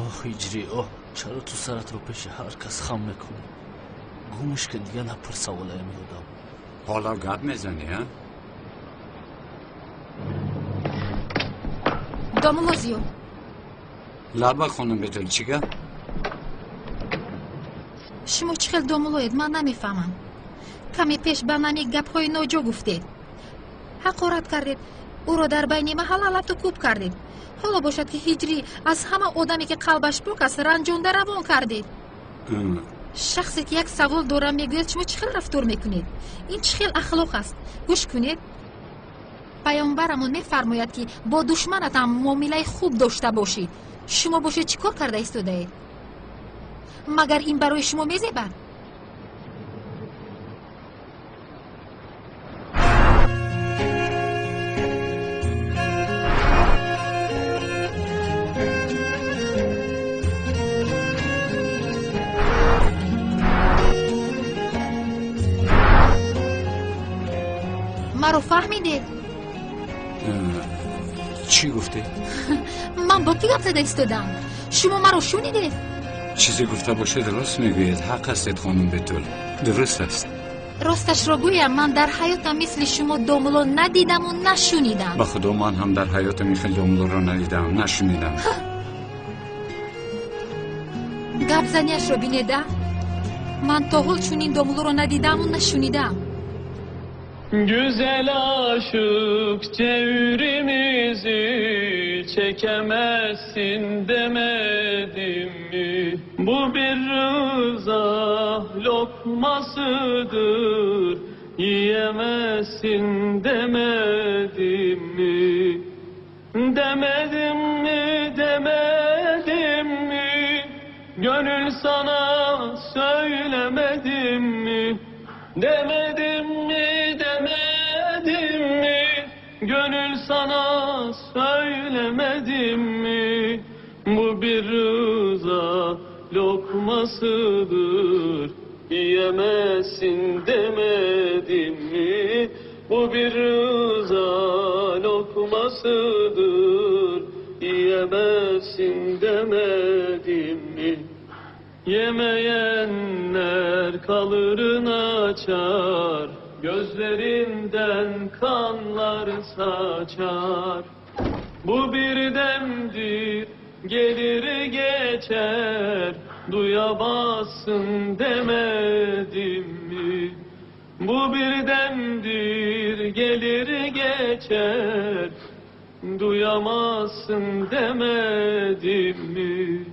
Оҳ, ҳиҷрӣ, оҳ, чаро ту саратро пеши ҳар кас хам мекунӣ? Гумш ки, дига напурс саволаям, ёдам. Ҳоло гап мезанӣ, а? Домулло Зиё. Лаба, хонум Бетул, чӣ гап? Шумо чӣ хел домуллоед, ман намефаҳмам. Каме пеш ба Намик гапҳои ноҷо гуфтед, ҳақорат кардед, ӯро дар байни маҳалла лату кӯб кардед. Ҳоло бошад, ки Ҳиҷрӣ аз ҳама одаме, ки қалбаш пок аст, ранҷонда равон кардед. Шахсе, ки як савол дорам мегӯяд, шумо чӣ хел рафтор мекунед? Ин чӣ хел ахлоқ аст? Гӯш кунед, паёмбарамон мефармояд, ки бо душманатам муомилаи хуб дошта бошӣ. Шумо бошед, чӣ кор карда истодаед? Магар ин барои шумо мезебад? Маро фаҳмидед? Чӣ гуфтед? Ман бо кӣ гап зада истодам? Шумо маро шунидед? Чизе гуфта бошед, рост мегӯед. Ҳақ ҳастед, хонум Бетул, дуруст аст. Росташро гӯям, ман дар ҳаётам мисли шумо домуло надидаму нашунидам. Ба худо, ман ҳам дар ҳаётам ин хел домулоро надидам, нашунидам. Гапзанияшро бинеда. Ман то ҳол чунин домулоро надидаму нашунидам. Güzel aşık çevrimizi çekemezsin demedim mi? Bu bir rıza lokmasıdır, yiyemezsin demedim mi? Demedim mi, demedim mi? Gönül sana söylemedim mi? Demedim mi, demedim mi? Gönül sana söylemedim mi? Bu bir rıza lokmasıdır, yiyemezsin demedim mi? Bu bir rıza lokmasıdır, yiyemezsin demedim mi? Yemeyenler kalır açar, gözlerinden kanlar saçar. Bu bir demdir, gelir geçer, duyamazsın demedim mi? Bu bir demdir, gelir geçer, duyamazsın demedim mi?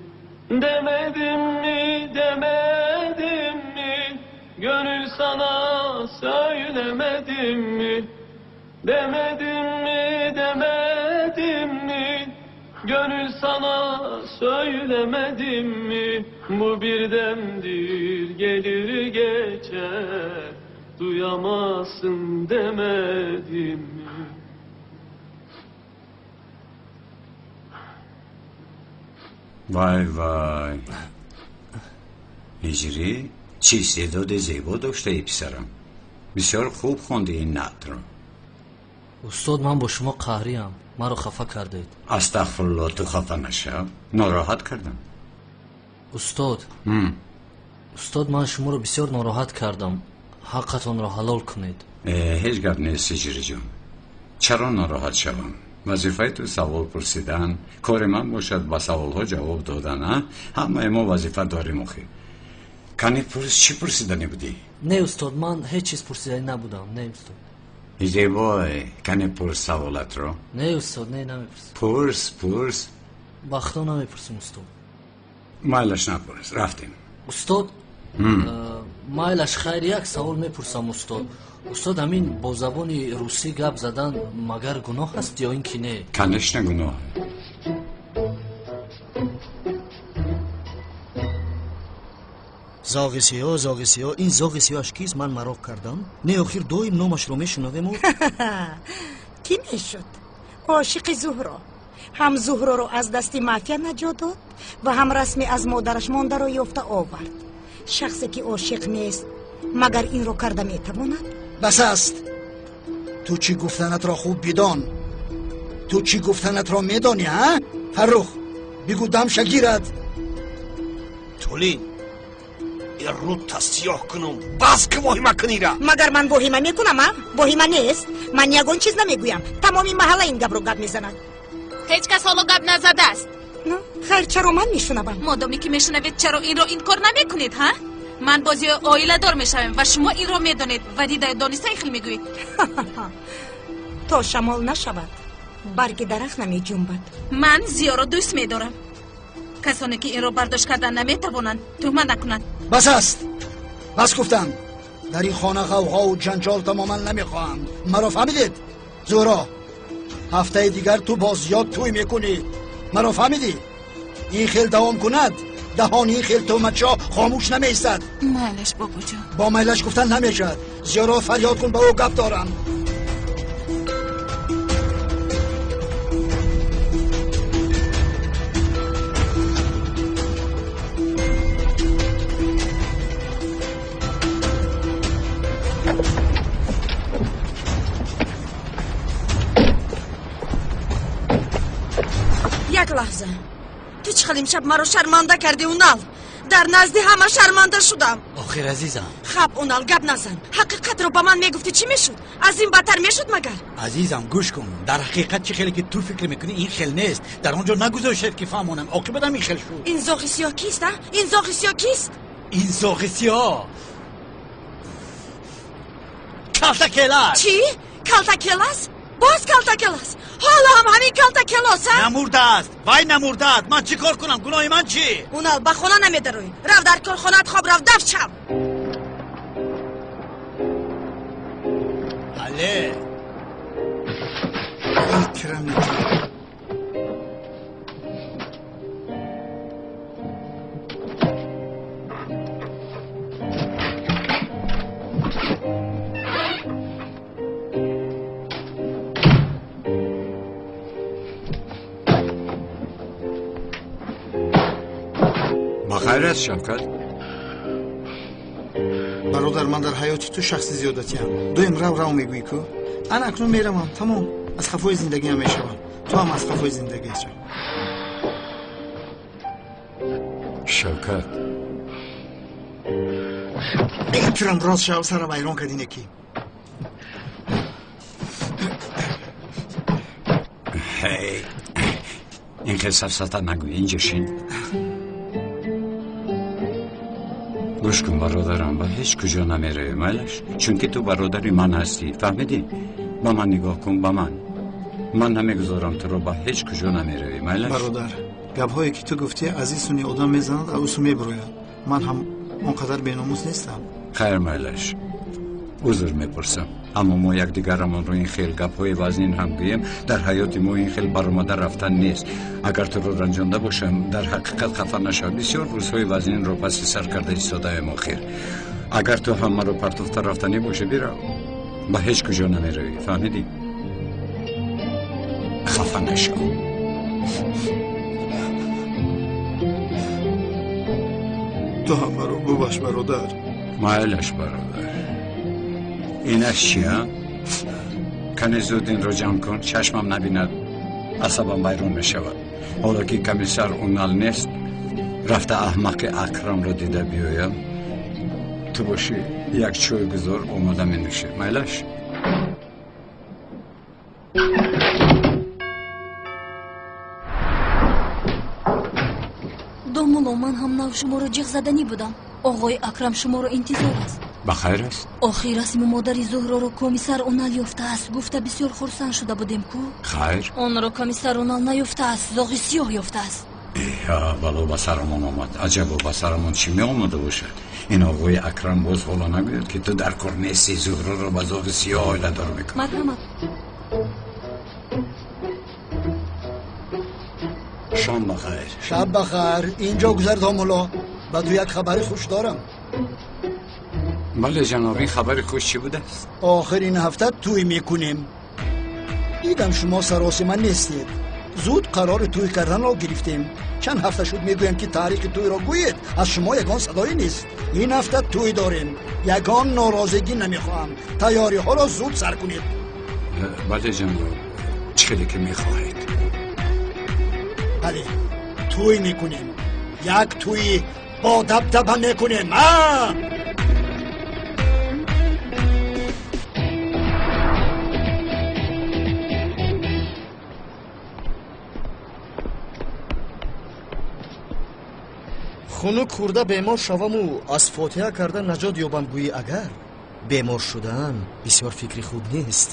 Demedim mi, demedim mi? Gönül sana söylemedim mi? Demedim mi, demedim mi? Gönül sana söylemedim mi? Bu bir demdir, gelir geçer, duyamazsın demedim mi? Вай, вай, Ҳиҷрӣ, чӣ истеъдоди зебо доштаи, писарам! Бисёр хуб хонди ин наътро. Устод, ман бо шумо қаҳриям, маро хафа кардед. Астағфирулло, ту хафа нашав. Нороҳат кардам? Устод, устод, ман шуморо бисёр нороҳат кардам, ҳаққатонро ҳалол кунед. Ҳеҷ гап нест, Ҳиҷриҷон, чаро нороҳат шавам? Вазифаи ту савол пурсидан, кори ман бошад ба саволҳо ҷавоб додан. А ҳамаи мо вазифа дорем охи. Кани, пурс, чӣ пурсиданӣ будӣ? Не, устод, ман ҳеҷ чиз пурсиданӣ набудам, не, устод. Зебой, кани, пурс саволатро. Не, устод, не, намепурсам. Пурс, пурс. Ба худо, намепурсам, устод. Майлаш, напурс, рафтем. Устод, майлаш, хайр, як савол мепурсам, устод. Устод, ҳамин бо забони русӣ гап задан магар гуноҳ аст ё ин ки не? Конечно, гуноҳ. Зоғи сиёҳ, зоғи сиёҳ, ин зоғи сиёҳаш кист? Ман мароқ кардам. Не, охир доим номашро мешунавему. Кӣ мешуд? Ошиқи Зуҳро. Ҳам Зуҳроро аз дасти мафия наҷот дод ва ҳам расми аз модараш мондаро ёфта овард. Шахсе, ки ошиқ нест, магар инро карда метавонад? Бас аст. Ту чӣ гуфтанатро хуб бидон. Ту чӣ гуфтанатро медонӣ, ҳа? Фаррух, бигӯ, дамша гирад. Тулин, рӯта сиёҳ кунум, бас ки воҳима кунира. Магар ман воҳима мекунам, а? Воҳима нест. Ман ягон чиз намегӯям. Тамоми маҳалла ин гапро гап мезанад. Ҳеҷ кас ҳоло гап назадааст. Хайр, чаро ман мешунавам? Модоме ки мешунавед, чаро инро инкор намекунед, ҳа? Ман бо Зиё оиладор мешавем ва шумо инро медонед ва дида дониста ин хел мегӯед. То шамол нашавад, барги дарахт намеҷунбад. Ман Зиёро дӯст медорам. Касоне ки инро бардошт кардан наметавонанд, туҳмат накунанд. Бас аст, бас гуфтам. Дар ин хона ғавғову ҷанҷол тамоман намехоҳам. Маро фаҳмидед? Зуҳро, ҳафтаи дигар ту бо Зиё тӯй мекунӣ. Маро фаҳмидӣ? Ин хел давом кунад, даҳони ин хел туҳматчо хомӯш намеистад. Майлаш, бобоҷон. Бо майлаш гуфтан намешавад. Зиёро фарёд кун, ба ӯ гап дорам. Як лаҳза, ту чӣ хел имшаб маро шарманда кардӣ, Унал? Дар назди ҳама шарманда шудам. Охир, азизам. Хаб, Унал, гап назан. Ҳақиқатро ба ман мегуфтӣ, чӣ мешуд? Аз ин бадтар мешуд магар? Азизам, гӯш кун. Дар ҳақиқат чӣ хеле ки ту фикр мекунӣ, ин хел нест. Дар он ҷо нагузоштед ки фаҳмонам. Оқибатам ин хел шуд. Ин зоғи сиёҳ кист, а? Ин зоғи сиёҳ кист? Ин зоғи сиёҳ калтакелас. Чӣ? Калтакелас? Боз калтакелас? Ҳоло ҳам ҳамин калтакелос, а? Намурдааст, вай намурдааст. Ман чӣ кор кунам? Гуноҳи ман чӣ? Унал, ба хона намедароӣ. Рав дар корхонаат хоб рав, дафт шав. Але. Икрами. Ба хайр аст, Шавкат? Бародар, ман дар ҳаёти ту шахси зиёдатиам. Доим рав рав мегӯӣ ку. Ана акнун меравам, тамом. Аз хафои зиндагиам мешавам. Ту ҳам аз хафои зиндагиат шав. Шавкат. Икрам, рост шав, сара вайрон кардӣ неки. Ҳей, ин хел сафсата нагӯ, инҷо шин. Гӯш кун, бародарам, ба ҳеҷ куҷо намеравӣ, майлаш? Чунки ту бародари ман ҳастӣ, фаҳмидӣ? Ба ман нигоҳ кун, ба ман. Ман намегузорам туро, ба ҳеҷ куҷо намеравӣ, майлаш? Бародар, гапҳое ки ту гуфтӣ, аз ин суни одам мезанад, аз ӯ су мебурояд. Ман ҳам он қадар беномус нестам. Хайр, майлаш, узр мепурсам, аммо мо якдигарамонро ин хел гапҳои вазнин ҳам гӯем, дар ҳаёти мо ин хел баромада рафтан нест. Агар туро ранҷонда бошам, дар ҳақиқат хафа нашав. Бисёр рӯзҳои вазнинро паси сар карда истодаем охир. Агар ту ҳам маро партофта рафтанӣ бошӣ, бирав, ба ҳеҷ куҷо намеравӣ, фаҳмидӣ? Хафа нашав. Ту ҳам маро бубахш, бародар. Майлаш, бародар. Инаш чи, а? Кане зуд инро ҷамъ кун, чашмам набинад, асабам вайрон мешавад. Ҳоло ки комиссар Унал нест, рафта аҳмақи Акрамро дида биёям. Ту бошӣ, як чой гузор, омода менӯшӣ, майлаш? Домулло, ман ҳам нав шуморо ҷиғ заданӣ будам. Оғои Акрам шуморо интизор аст. Ба хайр аст? Охир расми модари Зуҳророро комиссар Унал ёфтааст. Гуфта бисёр хурсанд шуда будем ку. Хайр? Онро комиссар Унал наёфтааст, зоғи сиёҳ ёфтааст. Эҳа, бало ба сарамон омад. Аҷабо, ба сарамон чӣ меомада бошад? Ин оғои Акрам боз ҳоло нагӯяд, ки ту дар кор нестӣ, Зуҳророро ба зоғи сиёҳ оиладор мекунӣ. Марҳамат. Шом ба хайр. Шаб ба хайр. Инҷо гузар, домулло, ба ту як хабари хуш дорам. Бале, ҷаноб, ин хабари хуш чӣ будааст? Охир ин ҳафта тӯй мекунем. Дидам шумо саросима нестед. Зуд қарори тӯй карданро гирифтем. Чанд ҳафта шуд мегӯям, ки таърихи тӯйро гӯед, аз шумо ягон садое нест. Ин ҳафта тӯй дорем. Ягон норозигӣ намехоҳам. Тайёриҳоро зуд сар кунед. Бале, ҷаноб, чӣ хеле ки мехоҳед. Бале, тӯй мекунем. Як тӯи бо дабдаба мекунем. А? Хунук хӯрда бемор шаваму аз фотиҳа карда наҷот ёбам, гӯӣ агар бемор шудан бисёр фикри хуб нест.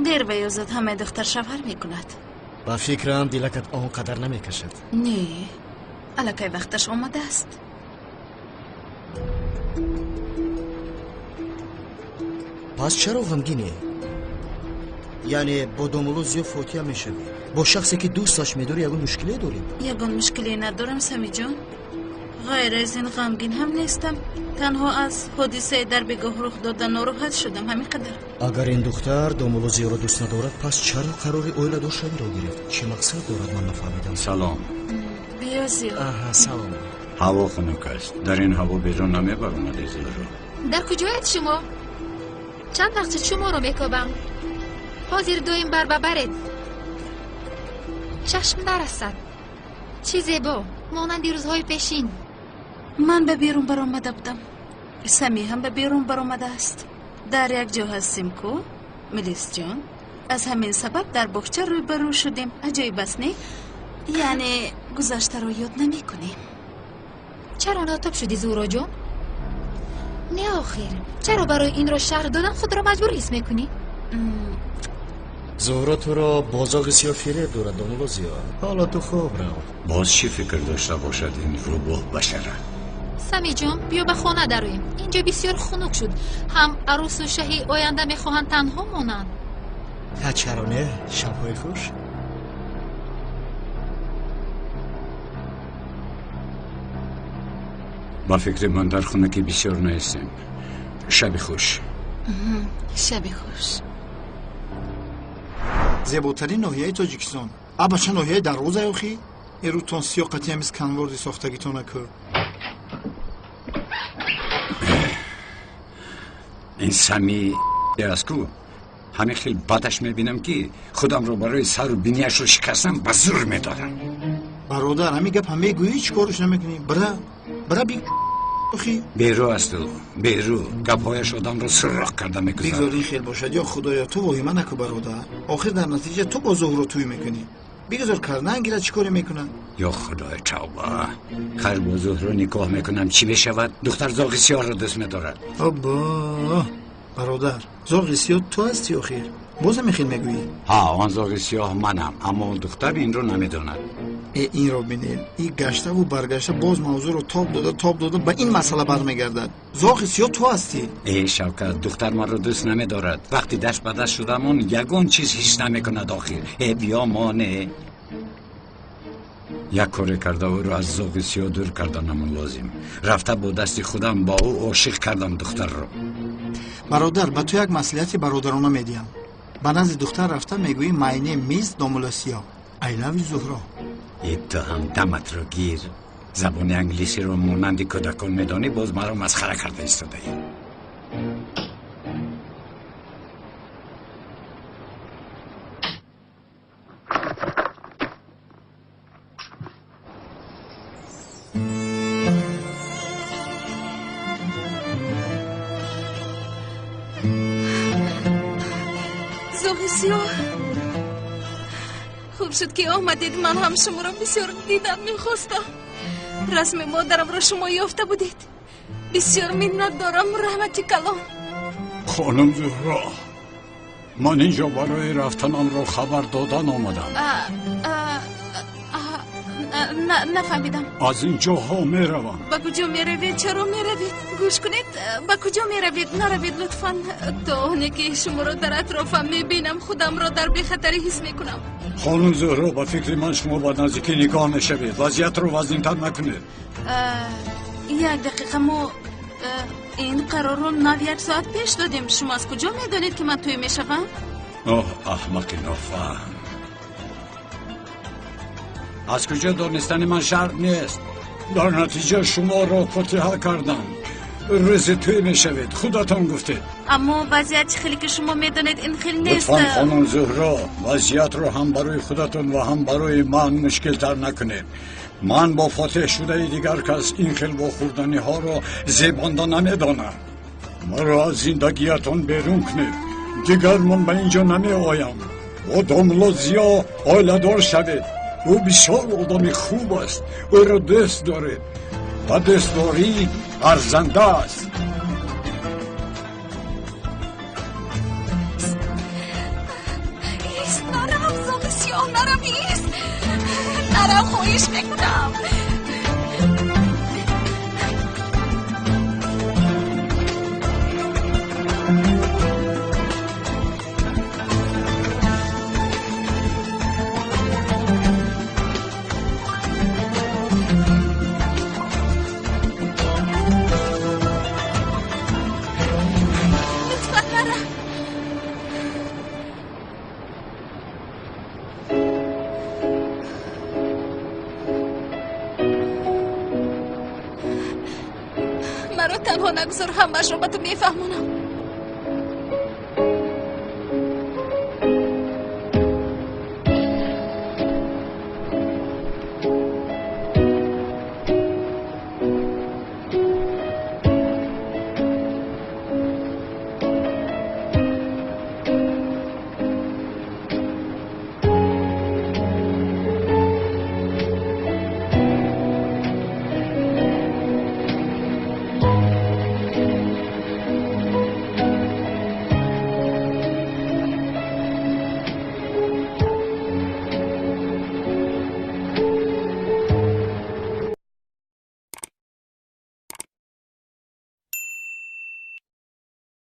Дер ва ё зуд ҳамаи духтар шавҳар мекунад. Ба фикрам дилакат он қадар намекашад. Не, аллакай вақташ омадааст. Пас чаро ғамгинӣ? Яъне бо домулло Зиё фотиҳа мешавӣ? Бо шахсе ки дӯсташ медорӣ ягон мушкиле дорӣ? Ягон мушкиле надорам, Самиҷон. Ғайр аз ин ғамгин ҳам нестам. Танҳо аз ҳодисаи дар бегоҳ рух дода нороҳат шудам, ҳамин қадар. Агар ин духтар домулло Зиёро дӯст надорад, пас чаро қарори оиладор шавиро гирифт? Чӣ мақсад дорад, ман нафаҳмидам. Салом. Биё, Зиё. Аҳа, салом. Ҳаво хунук аст. Дар ин ҳаво берун намебаромадӣ, Зуҳро. Дар куҷояд шумо? Чанд вақт шуд шуморо мекобам. Ҳозир доим бар ба баред. Чашм нарасад. Чӣ зебо, монанди рӯзҳои пешин. Ман ба берун баромада будам. Самӣ ҳам ба берун баромадааст. Дар як ҷо ҳастем ку, Мелисҷон. Аз ҳамин сабаб дар боғча рӯбарӯ шудем. Аҷоиб аст, не? Яъне гузаштаро ёд намекунем. Чаро нотоб шудӣ, Зуҳроҷон? Не, охир, чаро барои инро шарҳ додан худро маҷбур ҳис мекунӣ? Зуҳро туро бо зоғи сиёҳ фиреб дорад, домулло Зиё. Ҳоло ту хоб рав. Боз чӣ фикр дошта бошад ин рӯбоҳ башара? Самиҷон, биё ба хона дароем. Инҷо бисёр хунук шуд. Ҳам арӯсу шаҳи оянда мехоҳанд танҳо монанд. Ҳа, чаро не? Шабҳои хуш. Ба фикри ман дар хунукӣ бисёр наистем. Шаби хуш. Шаби хуш. Зеботарин ноҳияи Тоҷикистон. Абача ноҳияи Дарвоза охи? Эрутон сиёқати ҳамиз канворди сохтагитона кӯ. Ин Сами аст ку? Ҳамин хел бадаш мебинам ки худамро барои сару бинияшро шикастам ба зур медодам. Бародар, ҳамин гап ҳам мегӯӣ, чӣ корш намекунӣ? Бира, бира би охи. Берӯ аст ӯ, берӯ. Гапҳояш одамро суроқ карда мегузарад. Бигзор ин хел бошад, ё Худоё, ту воҳима накӯ, бародар. Охир дар натиҷа ту бо Зуҳро тӯй мекунӣ. Бигзор кардан гирад, чӣ коре мекунад? Ё Худои тавба, хайр бо Зуҳро никоҳ мекунам, чӣ мешавад? Духтар зоғи сиёҳро дӯст медорад. Обо, бародар, зоғи сиёҳ ту ҳастӣ охир. Боз ҳамин хел мегӯӣ? Ҳа, он зоғи сиёҳ манам, аммо духтар инро намедонад. Э, инро бинед, и гаштаву баргашта боз мавзӯъро тоб дода, тоб дода ба ин масъала бармегардад. Зоғи сиёҳ ту ҳастӣ. Э, Шавкат, духтар маро дӯст намедорад. Вақти даст ба даст шудамон ягон чиз ҳис намекунад охир. Э, биё моне. Як коре карда ӯро аз зоғи сиёҳ дур карданамон лозим. Рафта бо дасти худам ба ӯ ошиқ кардам духтарро. Бародар, ба ту як маслиҳати бародарона медиҳам. Ба назди духтар рафта мегӯӣ my name is домулло Сиёҳ. I love you, Зуҳро. Э, ту ҳам даматро гир. Забони англисиро монанди кӯдакон медонӣ, боз маро масхара карда истодаӣ. Зоғи сиёҳ, хуб шуд ки омадед. Ман ҳам шуморо бисёр дидан мехостам. Расми модарамро шумо ёфта будед. Бисёр миннат дорам, раҳмати калон. Хонум Зуҳро, ман инҷо барои рафтанамро хабар додан омадам. Нафаҳмидам. Аз ин ҷоҳо меравам. Ба куҷо меравед? Чаро меравед? Гӯш кунед, ба куҷо меравед? Наравед лутфан. То оне ки шуморо дар атрофам мебинам, худамро дар бехатарӣ ҳис мекунам. Хонум Зуҳро, ба фикри ман шумо ба наздикӣ никоҳ мешавед. Вазъиятро вазнинтар накунед. Як дақиқа, мо ин қарорро нав як соат пеш додем. Шумо аз куҷо медонед ки ман тӯй мешавам? Оҳ, аҳмақи нофаҳм. Аз куҷо донистани ман шарт нест. Дар натиҷа шуморо фотиҳа кардам. Рӯзи тӯй мешавед, худатон гуфтед. Аммо вазъият чӣ хеле ки шумо медонед ин хел нест. Лутфан хонум Зуҳро, вазъиятро ҳам барои худатон ва ҳам барои ман мушкилтар накунед. Ман бо фотиҳ шудаи дигар кас ин хел вохӯрданиҳоро зебонда намедонам. Маро аз зиндагиятон берун кунед. Дигар ман ба инҷо намеоям. Бо домулло Зиё оиладор шавед. Ӯ бисёр одами хуб аст. Ӯро дӯст доред. ва дӯстдорӣ арзанда аст. Ист, нарав, зоғи сиёҳ, нарав, ист, нарав, хоҳиш мекунам. Лутфан нарав. Маро танҳо нагузор, ҳамаашро ба ту мефаҳмонам.